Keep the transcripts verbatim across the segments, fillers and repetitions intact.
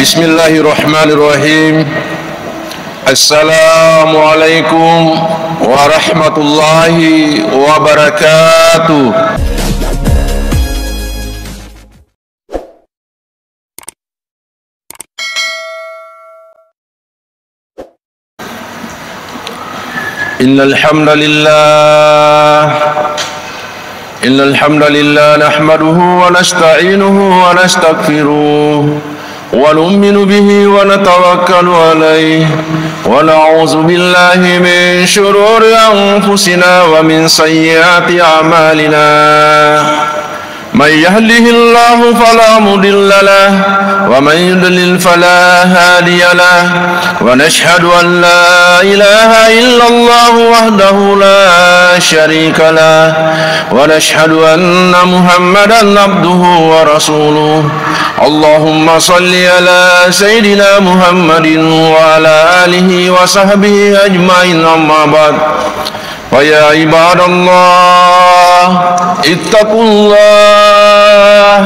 Bismillahirrahmanirrahim. Assalamualaikum warahmatullahi wabarakatuh. إن الحمد لله إن الحمد لله نحمده ونستعينه ونستغفره ونؤمن به ونتوكل عليه ونعوذ بالله من شرور أنفسنا ومن سيئات أعمالنا. من يهده الله فلا مضل له ومن يضلل فلا هادي له. ونشهد أن لا إله إلا الله وحده لا شريك له. ونشهد أن محمدا عبده ورسوله. اللهم صل على سيدنا محمد وعلى آله وصحبه أجمعين. أما بعد. فيا عباد الله، اتقوا الله،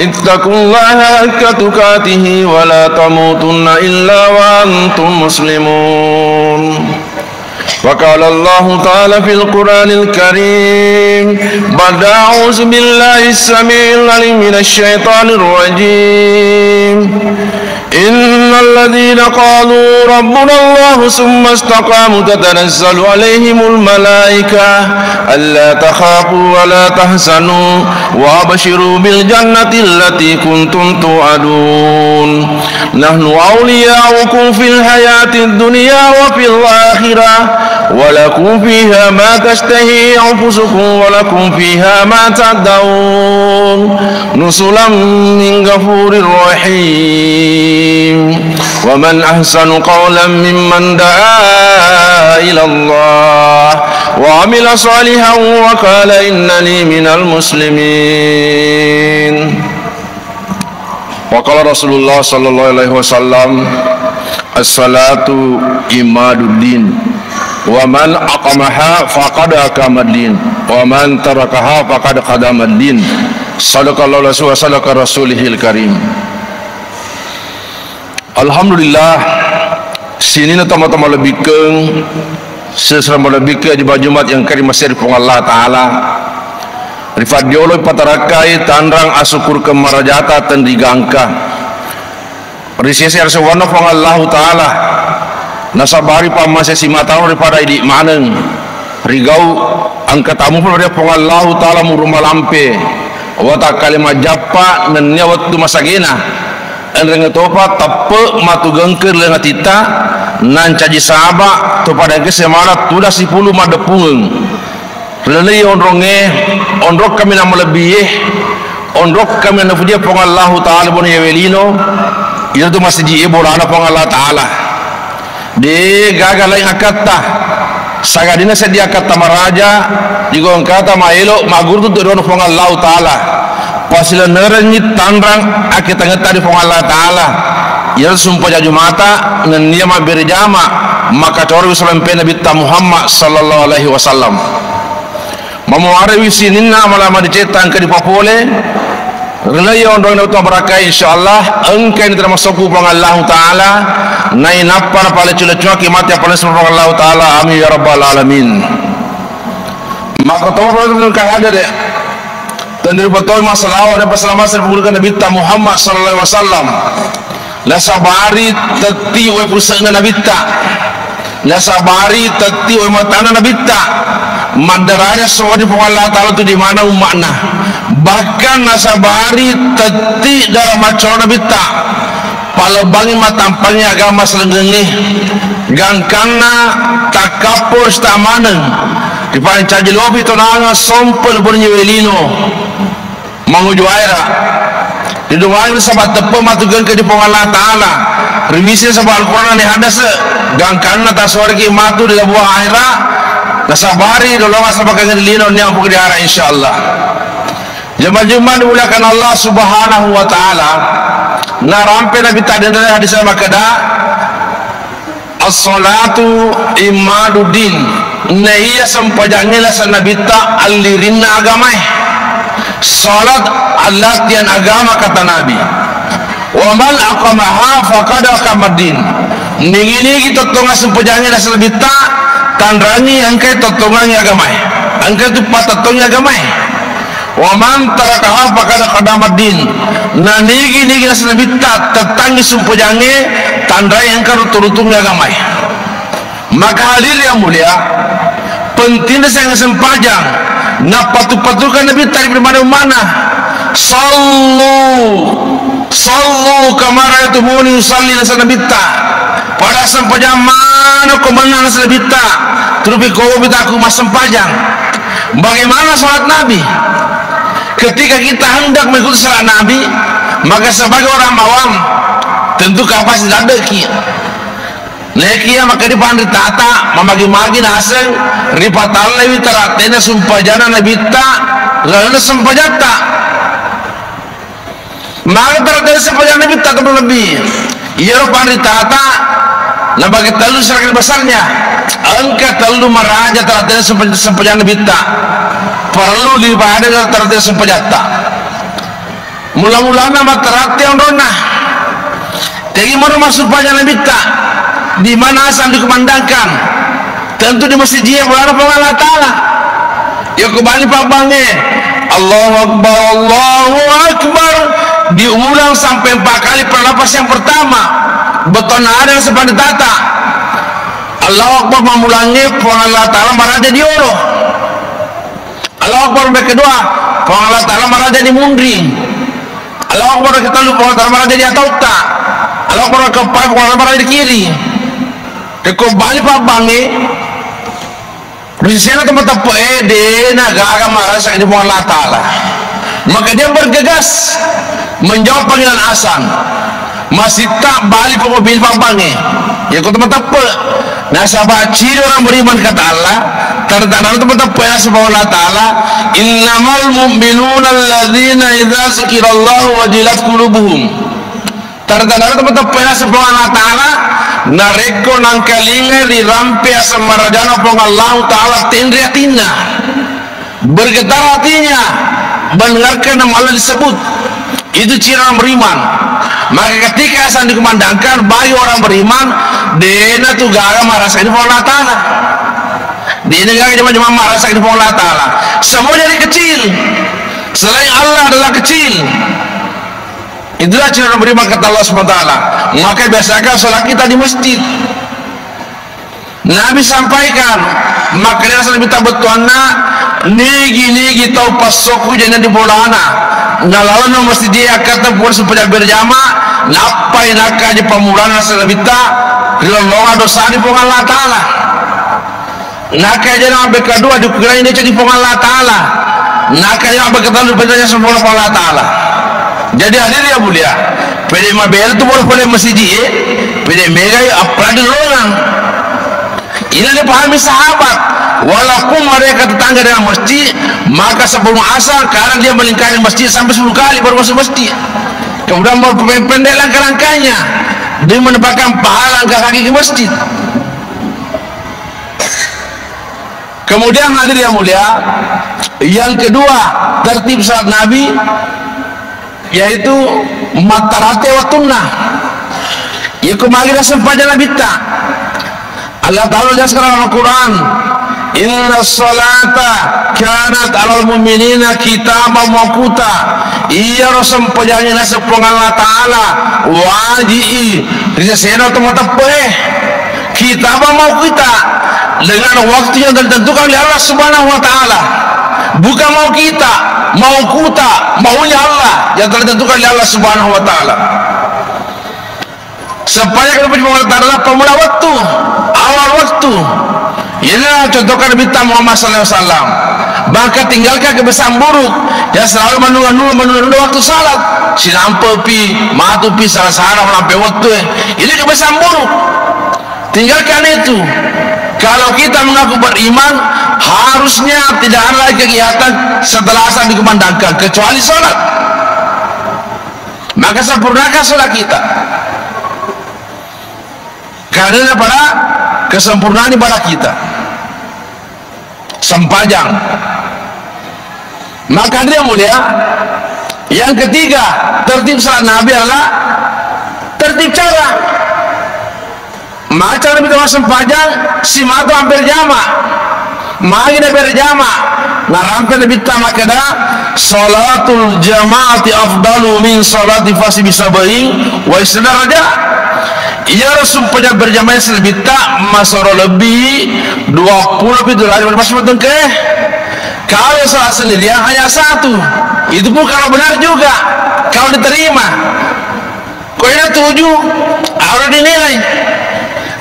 اتقوا الله حق تقاته ولا تموتن إلا وأنتم مسلمون. وقال الله تعالى في القرآن الكريم بعد أعوذ بالله السميع العليم من الشيطان الرجيم. إن الذين قالوا ربنا الله ثم استقاموا تتنزل عليهم الملائكة ألا تخافوا ولا تحزنوا وأبشروا بالجنة التي كنتم توعدون. نحن أولياؤكم في الحياة الدنيا وفي الآخرة ولكم فيها ما تشتهي أنفسكم ولكم فيها ما تدعون. نزلا من غفور رحيم. ومن أحسن قولا ممن دعا إلى الله وعمل صالحا وقال إنني من المسلمين. وقال رسول الله صلى الله عليه وسلم، الصلاة عماد الدين، ومن أقامها فقد أقام الدين، ومن تركها فقد هدم الدين. صدق الله العظيم وصدق رسوله الكريم. Alhamdulillah, sininna tomatoa malebbikkeng, sesera malebbikkeng juma-jumat yang kari maseri Puang Allah Ta'ala. Rifaddiolo ipatarakkai tanrang asukkurukeng marajata tenrigangka. Risese arsewwanna Puang Allahu Ta'ala, nasabari pammase simataro ripada idi maneng, rigau engka tamu pada Puang Allahu Ta'ala muru malampe, watakkale majappa nennia wettu masagena. Enreng topa teppe matu gengke ri lengatitta, nancaji saba topada engka semana tuda sipulu maddeppungeng. Rilelei onrongnge, onrong kaminang malebbiye, onrong kaminang napujiang Puang Allahu Ta'ala bone yawe lino, iyatu masiji e bolana Puang Allah Ta'ala. De gaga laing akkatta, sagadinna seddi akkatta maraja, digongkata maelo, magguru tu dono Puang Allahu Ta'ala. Pasilennerengngi tanrang akkitangetta di Puang Allah Ta'ala. Iyatu sumpajang jumata nennia mabbere jama, makacoriwi salampe Nabitta Muhammad sallallahu alaihi wasallam. Mamuarewi sininna amala-amala dicetta engka dipapole, rilai onrong dau to barakkai, insyaallah engka ni termasuk Puang Allahu Ta'ala, nainappa napaleccu-leccukki mate apalessu Puang Allahu Ta'ala, amin ya rabbal alamin. Maka tawar kahadere. Tenri betoi massalawa dan pasalama seri pugurkan Nabitta Muhammad sallallahu alaihi wasallam. Nasabari tetti wae puse'na Nabitta. Nasabari tetti wae matana Nabitta. Maddaraja sawadi Puang Allah Ta'ala tu di mana umma'na. Bahkan nasabari tetti dalam maccara Nabitta. Palebbangi matampangi agama selenggengnge, gangkanna takkappo sta maneng, ripancaji lopi tonanga sompe le bernyi welino, manguju aera. Riduangi saba teppe matu gengke di Puang Allah Ta'ala, riwisi saba Al-Quran ni hadase, gangkanna tasoriki matu di labuang aera, nasabari dolonga saba kengeng lino ni ampuki di aera, insyaallah. Jemaah-jemaah dimuliakan Allah Subhanahu wa Ta'ala, narampe Nabitta denre hadis makkeda, "As-salatu imaduddin." Naiya sempajangnge lasa Nabitta allirinna agamae. Salat allattian agama, kata Nabi. Wa man aqamaha faqad aqamaddin. Nigi-nigi tottongang sempajangnge naseng Nabitta, tanrangi engkai tottongangngi agamae. Engkai tu patettongngi agamae. Wa man tarakaha faqad qadamaddin. Na nigi-nigi naseng Nabitta tettangngi sempajangnge, tanrangi engka rutu-rutungngi agamae. Maka hadirin yang mulia, pentingna seng sempajang. Nappatu-patukan Nabitta ri mana ummana. Sallu, sallu kama ra'aitumuni usalli, naseng Nabitta. Pada sempajang mana ko menna naseng Nabitta. Terupi ko Nabitta ku massempajang. Bagaimana salat Nabi? Ketika kita hendak mengikuti salat Nabi, maka sebagai orang awam, tentu kapang pasti daddeki. Naekiya makkeda panritata, mamagi-magi naseng ripatallaiwi tarattena sumpajanna Nabitta lalenna sempajatta. Magi tarattena sempajanna Nabitta, terlebih iyaro panritata nabagi tellu secara besarnya. Engka tellu maraja tarattena sempa-, sempajanna Nabitta. Perlu dipada tarattena sempajatta. Mula-mulana mattaratte onronna. Tegi maro massempajang Nabitta, di mana asang dikumandangkan? Tentu di masjid e, bolana Puang Allah Ta'ala. Yako bali pabbangnge, Allahu Akbar, Allahu Akbar, diulang sampai empat kali pada napas yang pertama. Betona ada sepanritata. Allahu Akbar mammulangnge, Puang Allah Ta'ala maraja di oro. Allahu Akbar yang kedua, Puang Allah Ta'ala maraja di munri. Allahu Akbar yang ketiga, Puang Allah Ta'ala maraja di atautta. Allahu Akbar yang keempat, Puang Allah Ta'ala maraja di kiri. Rekko bali pabbangnge, ri sesena tempat teppe e, dena gaga marasa di Puang Allah Ta'ala. Maka dia bergegas menjawab panggilan azan. Masitta bali poko bili pabbangnge. Yako tempat teppe. Nasaba ciri orang beriman, kata Allah, tanda-tanda tempat teppe naseng Puang Allah Ta'ala, "Innamal mu'minuna alladzina idza dzukirallahu wajilat qulubuhum." Tanda-tanda tempat teppe naseng Puang Allah Ta'ala, narekko nangkalinga rirampe aseng marajana Puang Allah Ta'ala tenre atinna. Bergetar hatinya mendengarkan nama Allah disebut. Itu ciri orang beriman. Maka ketika asang dikumandangkan, bagi orang beriman, dena tu gaga marasa di Puang Allah Ta'ala. Dena gaga jama-jama marasa di Puang Allah Ta'ala. Semua jadi kecil. Selain Allah adalah kecil. Itulah ciri orang beriman, kata Allah Subhanahu wa Ta'ala. Maka biasakan sholat kita di masjid. Nabi sampaikan, makkedai naseng Nabitta bettuanna, nigi-nigi tau passokku jana di bolana, nalaona masjid e akkatta pura sempajang berjama, nappai nakkaji pammulana naseng Nabitta, rilolongang dosana di Puang Allah Ta'ala. Nakkaji jana mabbekka dua, diukirangi deceng di Puang Allah Ta'ala. Nakkaji jana mabbekka tellu, diukirangi sempurna Puang Allah Ta'ala. Jadi hadirin yang mulia, pede mabela tu bola pole masjid e, pede megai apalagi lolongang. Ini dipahami sahabat, walaupun mereka tetangga dengan masjid, maka sebelum asar, kadang dia melingkari masjid sampai sepuluh kali baru masuk masjid. Kemudian baru pendek langkah-langkahnya demi mendapatkan pahala langkah kaki ke masjid. Kemudian hadirin yang mulia, yang kedua, tertib salat Nabi, yaitu mattarate wattunna. Yako magi nasempajang Nabitta. Allah Ta'ala jelaskan dalam Al-Quran, "Inna salata kanat alal mu'minina kitaban mauquta." Iyaro sempajangnge naseng Puang Allah Ta'ala waji'i ri sesena to mateppe e. Kitaban mauquta, dengan waktu yang ditentukan oleh Allah Subhanahu wa Ta'ala. Bukan mau kita, mauquta, maunya Allah yang telah ditentukan oleh Allah Subhanahu wa Ta'ala. Supaya kalau Puang Allah Ta'ala pamula waktu, awal waktu. Inilah contohkan Nabitta Muhammad sallallahu alaihi wasallam. Maka tinggalkan kebiasaan buruk yang selalu menunda-nunda, menunda-nunda waktu salat. Sinampepi, matupi, salah-salah melampai waktu. Ini kebiasaan buruk. Tinggalkan itu. Kalau kita mengaku beriman, harusnya tidak ada lagi kegiatan setelah azan dikumandangkan, kecuali salat. Maka sempurnakan salat kita. Karena pada kesempurnaan ibadah kita. Sempajang. Maka hadirin mulia, yang ketiga, tertib salat Nabi adalah Tertib cara. Maca Nabitta massempajang, simatu ampe berjama. Magi na berjama? Narampe Nabitta makkeda, "Salatul jama'ati afdalu min salati fasi bisaba'in wa isna daraja." Iyaro sumpajang berjamaah Nabitta masoro lebbi dua puluh pitu derajat pada pasi matengke. Kalau salat sendirian hanya satu, itu pun kalau benar juga, kalau diterima. Ko ena tuju, harus dinilai.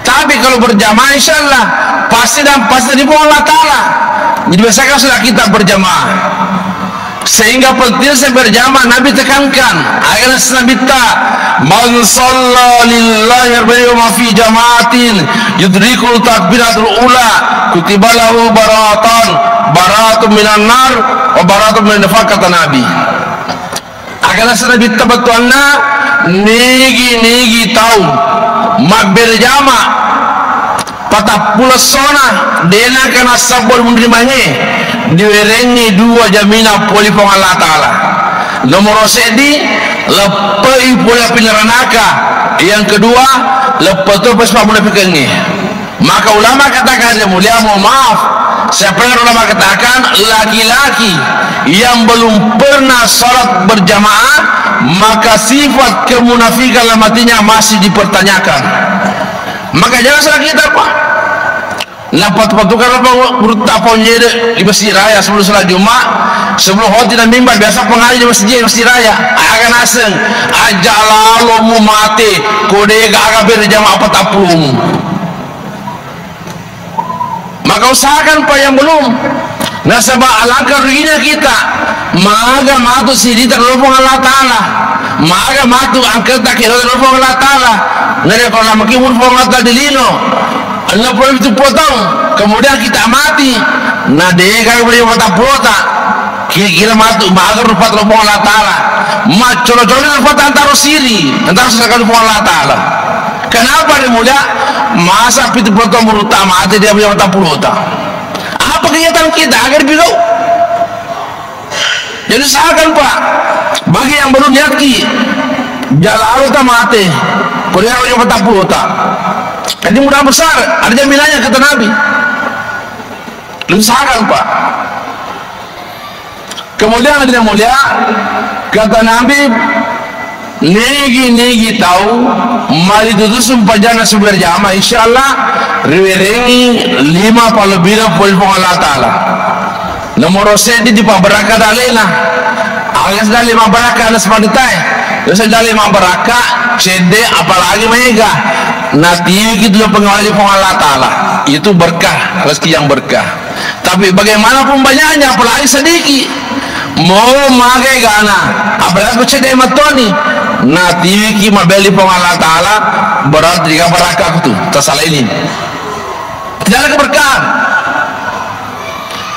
Tapi kalau berjamaah, insya Allah pasti dan pasti di Allah Ta'ala. Jadi biasakan sudah kita berjamaah. Sehingga penting saya berjamaah, Nabi tekankan. Agar Nabi ta, "Man salla lillahi arba'in yawma fi jama'atin yudrikul takbiratul ula kutibalahu baratan, baratun minan nar, wa baratun minan nifaq," kata Nabi. Aga naseng Nabitta bettuanna, nigi-nigi tau mabberjama patappulo essona, de naka nassabbo munri mange, diwerengngi dua jaminang pole Puang Allah Ta'ala. Nomoro seddi, leppe'i pole api neranaka. Yang kedua, leppe to pole sipa munafikengnge. Maka ulama katakan, yang mulia, mohon maaf, saya pernah ulama katakan, laki-laki yang belum pernah sholat berjamaah, maka sifat kemunafikan dalam hatinya masih dipertanyakan. Maka jangan salah kita, Pak. Napatu-patukan apa gurutta ponjede di Masjid Raya sebelum sholat Jumat, sebelum khotib dan mimbar, biasa pengaji di masjid, Masjid Raya. Aga naseng, aja lalo mu mate, ko de gaga berjamaah patappulo mu. Maka usahakan, Pak, yang belum. Nasaba alangkah ruginya kita. Maga matu sirita ri Puang Allah Ta'ala. Maga matu angketta kero ri Puang Allah Ta'ala. Nare ko namaki umur Puang Allah Ta'ala di lino. Enam puluh tujuh puluh tahun. Kemudian kita mati. Na dega boleh mata puta. Kira-kira matu maga rupa ri Puang Allah Ta'ala. Maccolo-colo rupa antaro siri. Antaro sedekah Puang Allah Ta'ala. Kenapa dia mulia? Masa pitu puluh tahun berutang mati dia punya patappulo tahun. Apa kegiatan kita agar bigau? Jadi usahakan, Pak, bagi yang baru niatki, jala alu ta mate, kuliah punya patappulo tahun. Jadi mudah besar, ada jaminannya kata Nabi. Usahakan, Pak. Kemudian, hadirin mulia, kata Nabi, nigi-nigi tau maritutu sumpajanna suberjama, insya Allah riwerengi lima palebbina pole Puang Allah Ta'ala. Nomoro seddi di pabbarakka dalena. Agas dale mabbarakka na sepanditae. Biasa dale mabbarakka, cedde, apalagi maega. Natiwiki tu pengawali Puang Allah Ta'ala. Itu berkah, rezeki yang berkah. Tapi bagaimanapun banyaknya, apalagi sedikit, mau magai gana, apalagi ku cedde matoni, natiwiki mabelli Puang Allah Ta'ala, berarti diga barakka tu, tasalaini. Tidak ada keberkahan.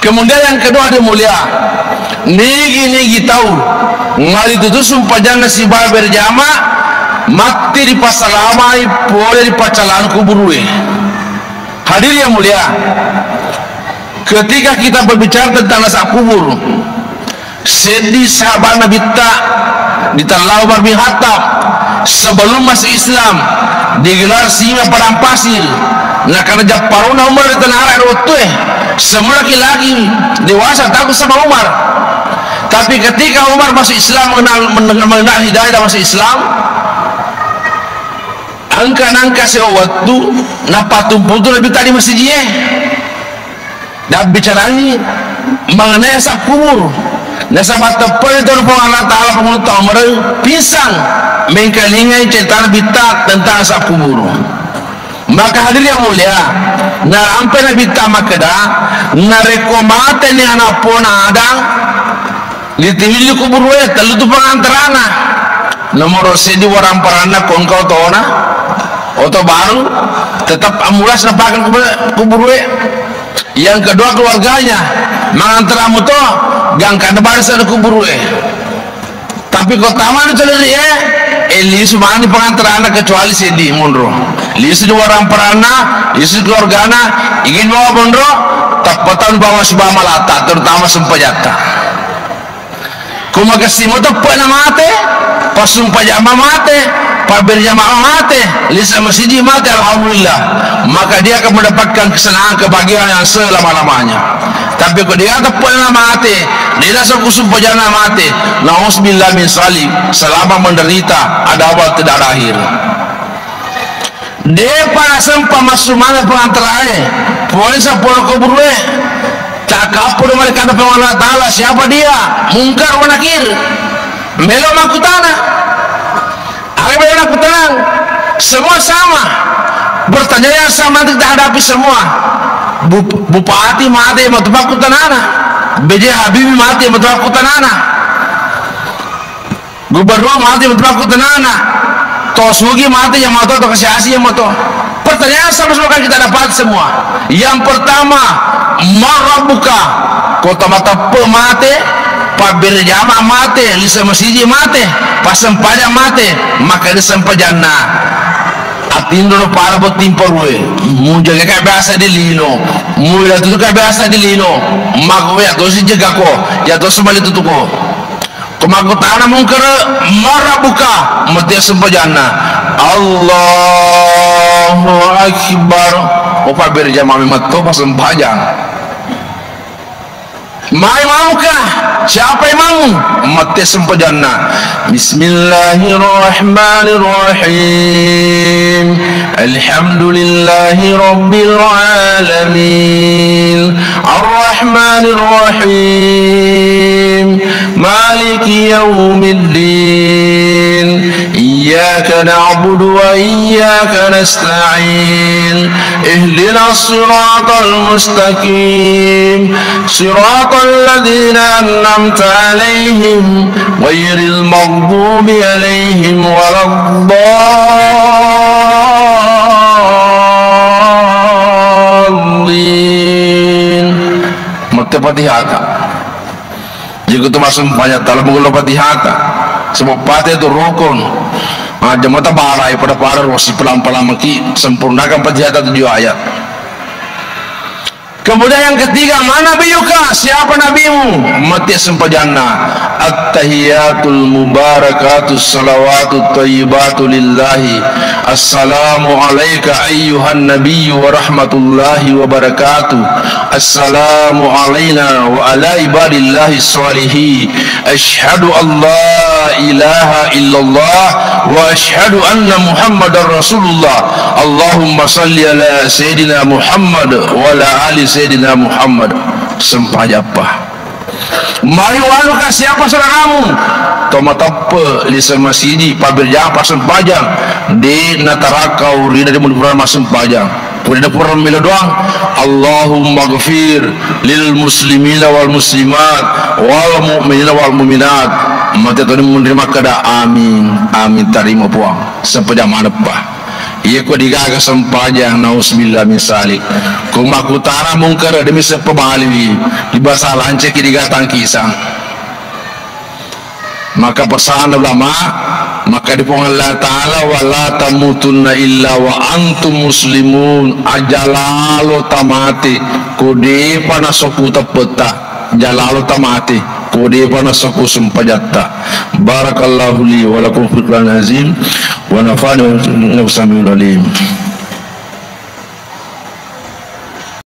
Kemudian yang kedua, hadirin mulia, nigi-nigi tau maritutu sumpajanna sibawa berjama, matti ripasalamai pole ri paccalang kuburue. Hadirin yang mulia, ketika kita berbicara tentang azab kubur, seddi sahabat Nabitta ditellau Umar bin Khattab sebelum masuk Islam, digelar singa padang pasir. Nah, karena japparuna Umar di tanah Arab waktu eh, semua laki-laki dewasa takut sama Umar. Tapi ketika Umar masuk Islam, mengenal, mengenal hidayah dan masuk Islam, engka nangka sewa waktu, napatumpu tu Nabitta di masjid eh. Dan bicarangi mengenai azab kubur. Nasaba teppai tu Puang Allah Ta'ala pangulutta Umar pingsan mengkalingai cerita Nabitta tentang azab kubur. Maka hadirin yang mulia, narampe Nabitta makkeda, narekko mateni anak pona Adam, ditiwiji kuburue, tellu tu pangantarana. Nomoro seddi waramparanna ko engka otona, oto baru, tetap ambulas napake kubur-, kuburue. Yang kedua keluarganya, mangantara muto, gangkanna barasa kuburue. Tapi ko tamani tu ri e, eh, lisu mani pangantarana kecuali seddi monro. Lisu di waramparanna, lisu keluargana, ingin mau monro, tappa tau bawa sibawa malata, terutama sempajatta. Ko makessing mo teppe'na mate, passumpajang ma mate, Pabberjamaah mate, lise masiji mate, alhamdulillah. Maka dia akan mendapatkan kesenangan, kebahagiaan yang selama-lamanya. Tapi ko dia teppena mate, dia langsung kusumpajanna mate, nauzubillah min zalik, selama menderita, ada awal tidak ada akhir. Depa nasempa massu maneng pengantarae, puang sappulo kuburue, cakappu male kada Puang Allah Ta'ala, siapa dia? Mungkar wa Nakir. Melo makkutana. Aga melo nakkutanang? Semua sama. Pertanyaan yang sama kita hadapi semua. Bup-, bupati mate matu pakkutanana. B J Habibie mate matu pakkutanana. Gubernur mate, menteri aku tenana. To sugi mate, yang mau to, to kasi-asi yang mau to. Pertanyaan sama-sama akan kita dapat semua. Yang pertama, man rabbuka? Ko tamateppe mate, pabberjamaah mate, lise masiji mate, passempajang mate, maka disempajanna. Atinro para botting parue, mujaga ka biasa di lino, mujaga tu ka biasa di lino, maka ya to si jaga ko, ya to semali tutuko. Ko makkutana mungkar, man rabbuka? Mate sempajanna, Allahu Akbar. Ko pabberjamaah memang to passempajang. Mai mamuka? Siapa imammu? Mate sempajanna, Bismillahirrahmanirrahim. Alhamdulillahi rabbil alamin. Arrahmanir rahim. Maliki yaumiddin. Iyyaka na'budu wa iyyaka nasta'in. Ihdinas siratal mustaqim. Siratal ladzina an'amta 'alaihim ghairil maghdubi 'alaihim waladdallin. Mate Fatihata. Jadi ko tu massempajang tala mugolo Fatihata. Sebab Fatihah tu rukun. Aja mata balai pada-pada rosi pelang-pelang maki sempurnakan Fatihata tujuh ayat. Kemudian yang ketiga, man nabiyyuka? Siapa nabimu? Mate sempajanna, attahiyatul mubarakatus salawatut thayyibatu lillahi. Assalamu alaika ayyuhan nabiyyu wa rahmatullahi wa barakatuh. Assalamu alaina wa ala ibadillahi sholihin. Asyhadu an la ilaha illallah wa asyhadu anna Muhammadar Rasulullah. Allahumma salli ala Sayyidina Muhammad wa ala ali Sayyidina Muhammad. Sempajappa. Mai wanuka, siapa saudaramu? To mateppe lise masiji, pabberjamaah passempajang. De natarakka urina de mulu pura massempajang. Pura de pura melo doang. Allahumma gfir lil muslimina wal muslimat wal mu'minina wal mu'minat. Mate toni munri makkeda amin. Amin, tarima Puang. Sempajang maneppa. Iya ko digaga sempajang, nauzubillah min zalik. Ko makkutana mungkar, demi seppa baliwi, di bahasa lancaki digatang kisang. Maka pesan ulama, maka di Puang Allah Ta'ala, "Wala tamutunna illa wa antum muslimun." Aja lalo tamate ko depa nasokku teppetta. Aja lalo tamate ko depa nasokku sempajatta. Barakallahu li wa lakum fil Qur'anil azim, wa nafa'ani wa iyyakum bihi.